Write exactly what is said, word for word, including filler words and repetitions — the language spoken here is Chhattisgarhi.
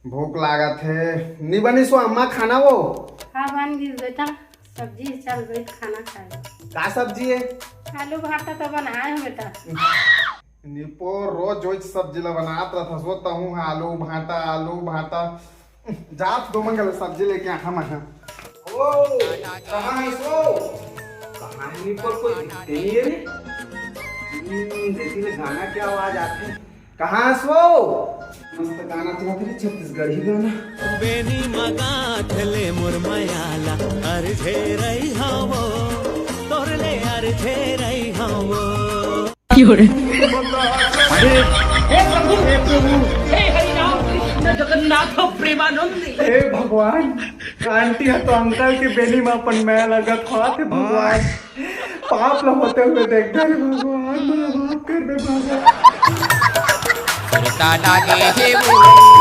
भूख लागत हे। नी बनिस वो अम्मा खाना वो? हाँ, बन गिस बेटा। सब्जी चल बेट खाना खाए। का सब्जी हे? आलू भाटा तो बनाए हो बेटा। निपोर रोज रोज सब्जी ला बनात रहत हस वो, तहूँ हा आलू भाटा, आलू भाटा। जात दो मंगल सब्जी लेके आ हम हा। ओ, कहाँ हस वो? कहाँ हे निपोर, कोई दिखते नहीं है रे। हम्म, देखी ले गाना क्या आवाज आते हैं। कहाँ हस वो? मस्त गाना तो होते छत्तीसगढ़ी गाना। बेनी मगाथ ले मोर मयाला, अर्झे रही हवो, तोर ले अर्झे रही हवो। हे भगवान, आंटी ह तो अंकल के बेनी में अपन मया लगत हाथ हे भगवान, पाप ला होते हुए देख दे रे भगवान, मोला माफ कर दे भगवान। टाटा के हे वो।